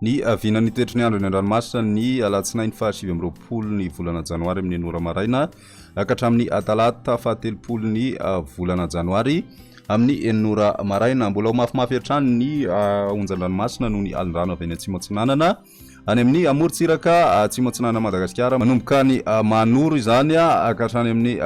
Ny vinan'ny toetry ny andro eny an-dranomasina ny alatsinainy faha 29 ny volana janoary amin'ny enina ora maraina ka hatramin'ny talata faha 30 ny volana janoary amin'ny enina ora maraina. Mbola ho mafimafy hatrany ny onjan-dranomasina noho ny alin-drano avy any atsimo atsinanana any amin'ny amorontsiraka atsimo atsinanan'i Madagasikara manomboka any Mahanoro izany ka hatrany amin'ny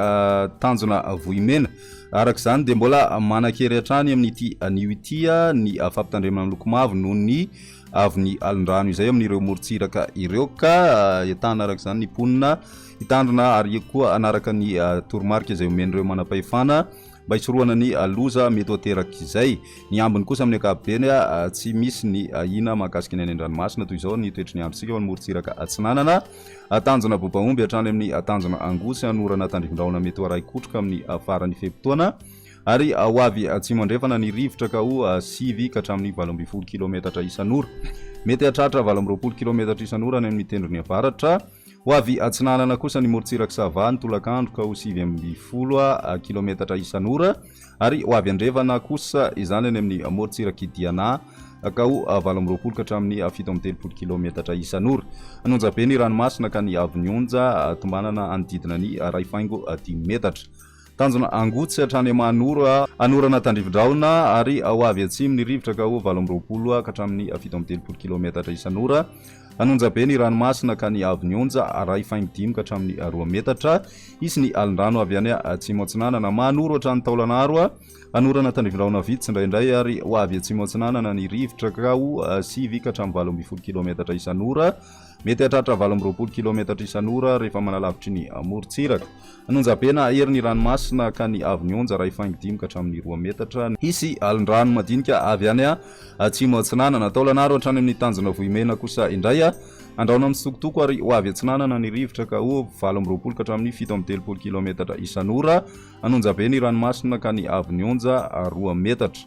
tanjona Vohimena. Araka izany dia mbola manan-kery hatrany amin'ity anio ity ny fampitandremana miloko mavo noho ny avon'ny alin-drano izay amin'ireo morontsiraka ireo ka entanina araka izany ny mponina hitandrina ary koa hanaraka ny toromarika izay omen'ireo manam-pahefana mba hisorohana ny loza mety ho aterak'izay. Ny ambiny kosa amin'ny ankapobeny tsy misy ny ahiana mahakasika ny any an-dranomasina toy izao ny toetry ny androntsika ao amin'ny morontsiraka atsinanana. Tanjona Bobaomby hatrany amin'ny tanjona Angosy hanorana tandrifindrahona mety ho arahi-kotroka amin'ny faran'ny fe-potoana ary ho avy atsimo andrefana ny rivotra ka ho 9 ka hatramin'ny 18 kilometatra isan'ora. Mety hahatratra 28 kilometatra isan'ora any amin'ny tendrony avaratra. Ho avy atsinanana kosa ny morontsirak'i Sava ny tolakandro ka ho 19 kilometatra isan'ora ary ho avy andrefana kosa izany any amin'ny morontsirak'i Diana ka ho 28 ka hatramin'ny 37 kilometatra isan'ora. Hanonja be ny ranomasina ka ny haavon'ny onja tombanana hanodidina ny iray faingo dimy metatra. Tanjona Angotsy hatrany Mahanoro, hanorana tandrifindrahona ary ho avy atsimo ny rivotra ka ho 28 ka hatramin'ny 37 kilometatra isan'ora. Hanonja be ny ranomasina ka ny haavon'ny onja iray faingo dimy ka hatramin'ny roa metatra. Hisy ny alin-drano avy any atsimo atsinanana. Mahanoro hatrany Taolanaro, hanorana tandrifindrahona vitsy indraindray ary ho avy atsimo atsinanana ny rivotra ka ho 9 ka hatramin'ny 18 kilometatra isan'ora. Mety hahatratra 28 kilometatra isan'ora rehefa manalavitry ny morontsiraka. Hanonja be na hahery ny ranomasina ka ny haavon'ny onja iray faingo dimy ka hatramin'ny roa metatra. Hisy alin-drano madinika avy any atsimo atsinanana. Taolanaro hatrany amin'ny tanjona Vohimena kosa indray. Andrahona mitsitokotoko ary ho avy atsinanana ny rivotra ka ho 28 ka hatramin'ny 37 kilometatra isan'ora. Hanonja be ny ranomasina ka ny haavon'ny onja roa metatra.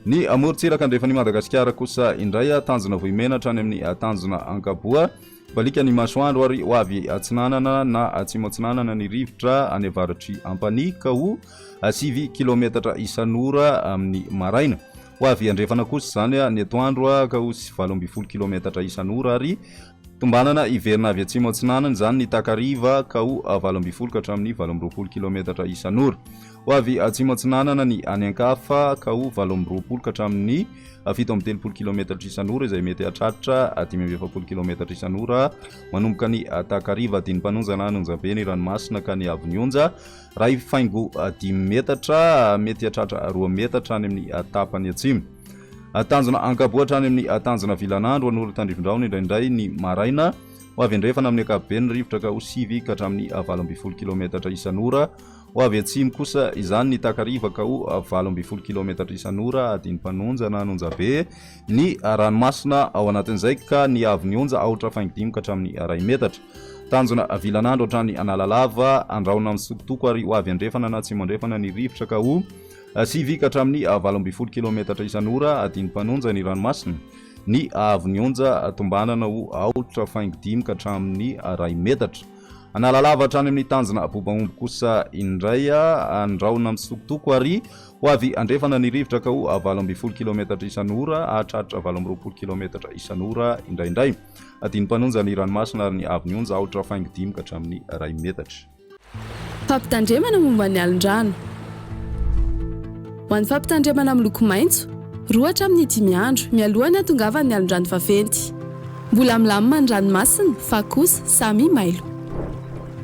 Ny amorontsiraka andrefan'i Madagasikara kosa indray, tanjona Vohimena hatrany amin'ny tanjona Ankaboa. Baliaka ny masoandro ary ho avy atsinanana na atsimo atsinanana ny rivotra any avaratr'i Ampanihy ka ho 9 kilaometatra isan'ora amin'ny maraina. Ho avy andrefana kosa izany ny atoandro ka ho 18 kilaometatra isan'ora ary tombanana hiverina avy atsimo atsinanana izany ny takariva ka ho 18 ka hatramin'ny 28 kilaometatra isan'ora. Ho avy atsimo atsinanana ny any an-kafa ka ho 28 ka hatramin'ny 37 kilaometatra isan'ora izay mety hahatratra 45 kilaometatra isan'ora manomboka ny takariva. Adin'ny-mpanonja na an'Onjabe ny ranomasina ka ny haavon'ny onja iray faingo dimy metatra mety hahatratra roa metatra any amin'ny tapany atsimo. Tanjona Ankaboa hatrany amin'ny tanjona Vilanandro an'Oro-Tandrifindrahona indraindray ny maraina. Ho avy andrefana amin'ny ankapobeny ny rivotra ka ho 9 ka hatramin'ny 18 kilaometatra isan'ora. Ho avy atsimo kosa izany ny takariva ka ho 18 kilaometatra isan'ora adin'ny Mpanonja na Anonjabe ny ranomasina ao anatin'izay ka ny haavon'ny onja aotra faingo dimy ka hatramin'ny iray metatra. Tanjona vilan'andro hatrany Analalava, Andrahona misokotoko ary ho avy andrefana na atsimo andrefana ny rivotra ka ho 9 ka hatramin'ny 18 kilaometatra isan'ora adin'ny Mpanonja ny ranomasina. Ny haavon'ny onja tombanana ho aotra faingo dimy ka hatramin'ny iray metatra. Analalava hatrany amin'ny tanjona Bobaomby kosa indray andrahona misokotoko ary ho avy andrefana ny rivotra ka ho 18 kilaometatra isan'ora hahatratra 28 kilaometatra isan'ora indraindray. Adin'ny mpanonja ny ranomasina ary ny haavon'ny onja aotra faingo dimy ka hatramin'ny iray metatra. Fampitandremana momba ny alin-drano. Ho an'ny fampitandremana miloko maitso, roa hatramin'ny dimy andro mialohan'ny hatongavan'ny alin-drano vaventy. Mbola milamina ny ranomasina fa kosa samy mailo.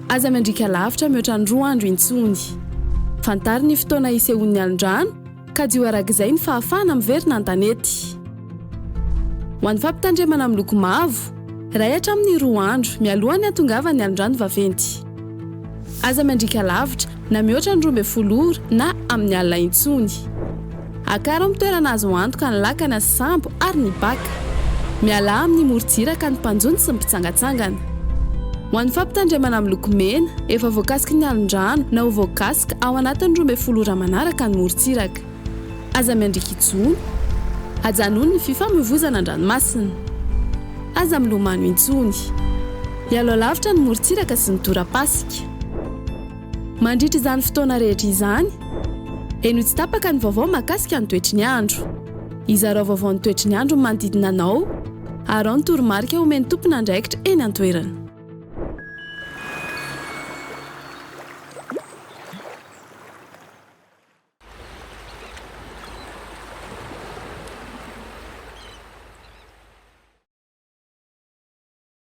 Aza miandriaka lavitra mihoatra ny roa andro intsony. Fantaro ny fotoana hisehoan'ny alon-drano, kajio arak'izay ny fahafahana miverina an-tanety. Ho an'ny fampitandremana miloko mavo, iray hatramin'ny roa andro mialohan'ny hatongavan'ny alon-drano vaventy. Aza miandriaka lavitra na mihoatra ny 12 ora na amin'ny alina intsony. Akaro amin'ny toerana azo antoka ny lakana sy sambo ary ny baka. Mialà amin'ny morontsiraka ny mpanjono sy ny mpitsangantsangana. Ho an'ny fampitandremana miloko mena, efa voakasiky ny alon-drano na ho voakasika ao anatin'ny 12 ora manaraka ny morontsiraka. Aza miandriaka hijono. Ajanony ny fifamoivozana an-dranomasina. Aza milomano intsony. Ialao lavitra ny morontsiraka sy ny tora-pasika. Mandritra izany fotoana rehetra izany, henoy tsy tapaka ny vaovao mahakasika ny toetry ny andro. Izarao vaovao ny toetry ny andro ny manodidina anao. Araho ny toromarika omen'ny tompon'andraikitra eny an-toerana.